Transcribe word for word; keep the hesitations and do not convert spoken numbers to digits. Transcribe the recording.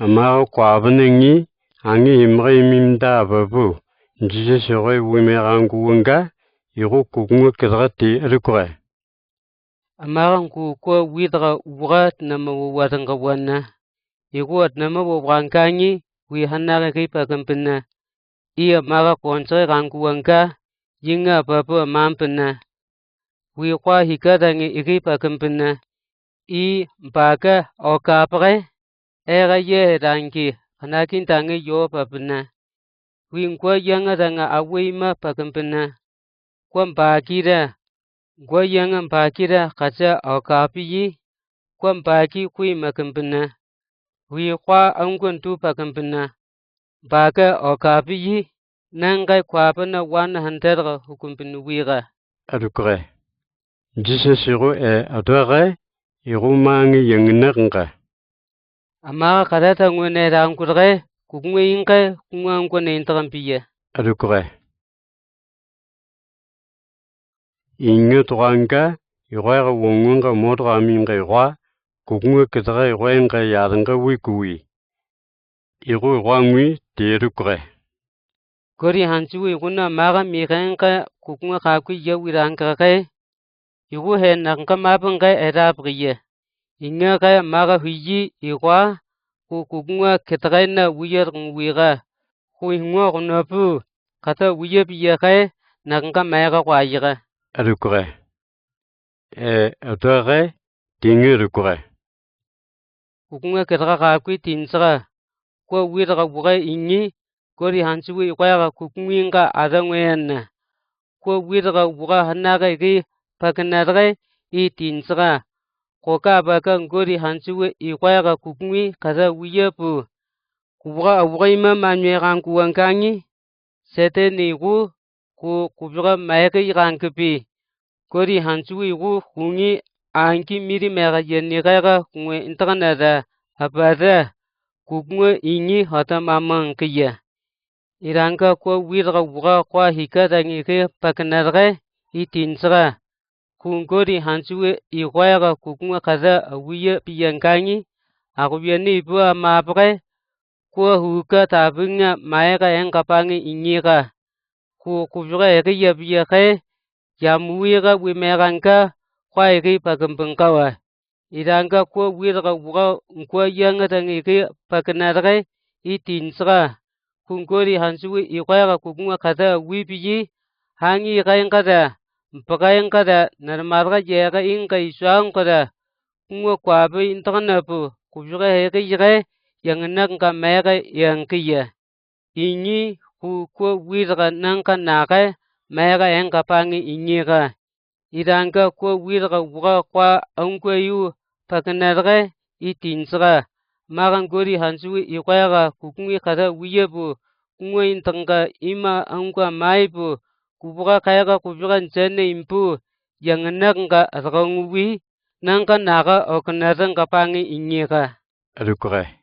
Amaaqa kwape nang'i, aŋi imre imimda apapu. Jisas iroqoi wimeeraŋkuwanga, iqo kukŋwe keteqa ti adukre. Amaaqa ŋku kwe witaka wura tnama wowataŋkawana. Iqo tnama wowaŋkaŋi, wi hanake ki pakempena. I amaaqa konjekaŋkuwanga, iŋa apapu amaampena. Wi kwa hikataŋi iki pakempena. I bake okapke, eka ye daŋki, kanakintaŋi yo papena. Wi ŋkwa yaŋa daŋa awi ima pakempena. Kwa bakira, ŋkwa yaŋa bakira kaja okapiyi, kwa baki kwi makempena. Wi kwa aŋkwantu pakempena. Bake okapiyi, naŋke kwapena one hundred ka hukumpin wika. Adukre. Jisas iqo e adwake, iqo maŋi yaŋinakŋka. Amaaqa kadata ŋwene raŋkudake, kukŋwe iŋke, kuŋwe aŋkwane intakampiya. Adukre. Iŋa tukaŋka, iqoeqa woŋŋoŋka motoka miŋka iqoa, kukŋwe keteqa iqoeŋka yadaŋka wi kuwi. Iqo iqoa ŋwi, ti adukre. Gori hanjuwi kuna amaaqa mikeŋka kukŋwe kakwi yawi raŋkake. Iqo he nakŋka mapaŋka edapkiya. Iŋa ke amaaqa hiyi iqoa, ku kukŋwe keteqa na wiyerŋ wika. Ku iŋo kunapu, kata wiya piyake, nakŋka maeka kwaika. Adukre. E, adwake, tiŋa adukre. Kukŋwe keteqa kakwi tinjaka. Kwe witaka wura iŋi, gori hanjuwi iqoeqa kukŋwiŋka adaŋoena. Kwe witaka wura hanake ki paknatake i tinjaka. Koka baka gori hanjuwi iqoeqa kukŋwi kata wiyapu. Kuwura awura ima manwe kaŋkuwaŋkaŋi. Seteni ku, ku kuwura maeka ikaŋkipi. Gori hanjuwi ku kuŋi aŋki miri meeka yenni kaeka kuŋwe intakanata, apata, kukŋwe iŋi hata mamaŋkiya. Iraŋka kwe witaka wura kwa hikataŋi ki paknatake i tinjaka. Ku gori hanjuwi iqoeqa kukŋwe kata awiya piyaŋkaŋi, akwiyeni ipu amapake, kwe huka tapiŋa maeka eŋkapaŋi iŋika. Ku kuwura ekiya piyake, yamuwika wi meekaŋka, kwa iki pakempinkawa. Iraŋka kwe witaka wura ŋkwa yaŋataŋi ki paknatake i tinjaka. Ku gori hanjuwi iqoeqa kukŋwe kata awipiyi, haŋi ikaŋkata, mpakaŋkata, narmatka yeka iŋka isuwaŋkata, kuŋwe kwape intaknapu, kuwura ekiyeke, yaŋinakŋka maeka eŋkiya. Iŋi ku kwe witaka naŋka nake, maeka eŋkapaŋi iŋika. Iraŋka kwe witaka wura kwa aŋkwa iu paknatake i tinjaka. Amaaqa gori hanjuwi iqoeqa kukŋwi kata wiyapu, kuŋwe intaŋka ima aŋkwa maipu, kuwura kaeka kuwura njane impu, yaŋinakŋka arkaŋuwi, naŋka nake oknataŋkapaŋi iŋika. Adukre.